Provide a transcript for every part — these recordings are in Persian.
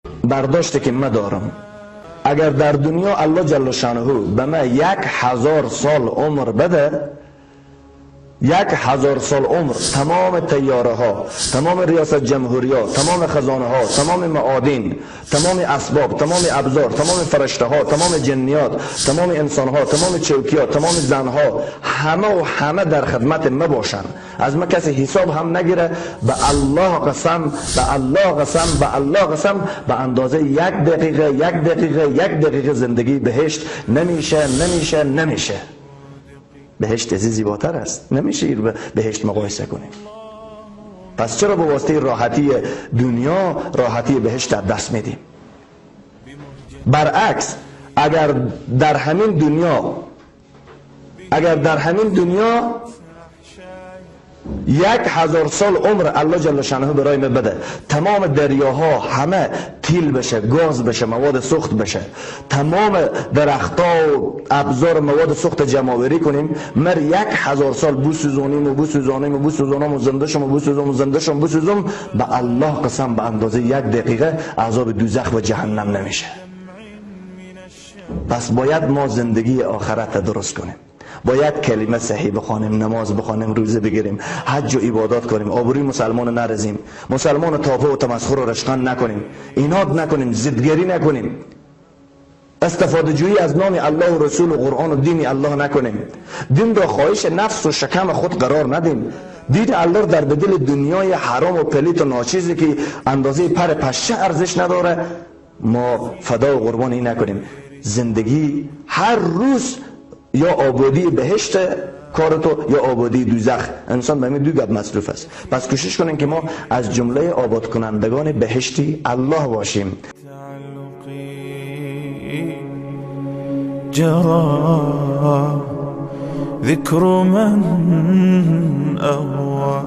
برداشته که من دارم، اگر در دنیا الله جل شانه به من 1000 سال عمر بده، 1000 سال عمر، تمام تیاره ها، تمام ریاست جمهوری ها، تمام خزانه ها، تمام معادن، تمام اسباب، تمام ابزار، تمام فرشته ها، تمام جنیات، تمام انسان ها، تمام چوکی ها، تمام زن ها، همه و همه در خدمت ما باشن، از ما کسی حساب هم نگیره، به الله قسم، به الله قسم، به الله قسم، به اندازه 1 دقیقه، 1 دقیقه، 1 دقیقه زندگی بهشت نمیشه، نمیشه، نمیشه. بهشت عزیز زیباتر است، نمیشه این رو بهشت مقایسه کنیم. پس چرا به واسطه راحتی دنیا راحتی بهشت در دست میدیم؟ برعکس اگر در همین دنیا، اگر در همین دنیا 1000 سال عمر الله جل شانه برای من بده، تمام دریاها همه تیل بشه، گاز بشه، مواد سوخت بشه، تمام درختها و ابزار مواد سوخت جمع آوری کنیم، مر 1000 سال بسوزانیم و بسوزانیم و بسوزانیم و زنده شم و بسوزم و زنده شم بسوزم، به الله قسم به اندازه 1 دقیقه عذاب دوزخ و جهنم نمیشه. پس باید ما زندگی آخرت درست کنیم، باید کلمه صحیح بخوانیم، نماز بخوانیم، روزه بگیریم، حج و عبادات کنیم، آبروی مسلمان نرزیم، مسلمان تافه و تمسخر و رشقن نکنیم، ایناد نکنیم، زدگری نکنیم، استفاده جویی از نام الله و رسول و قرآن و دین الله نکنیم، دین را خواهش نفس و شکم خود قرار ندیم، دین الله در بدل دنیای حرام و پلیت و ناچیزی که اندازه پر پشه ارزش نداره ما فدا و قربانی نکنیم. زندگی هر روز یا آبادی بهشت کار تو یا آبادی دوزخ، انسان به همین دو گپ مصروف است. پس کوشش کنیم که ما از جمله آباد کنندگان بهشتی الله باشیم. جرى ذكر من أهوى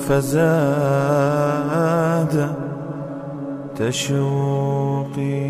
فزاد تشوقي.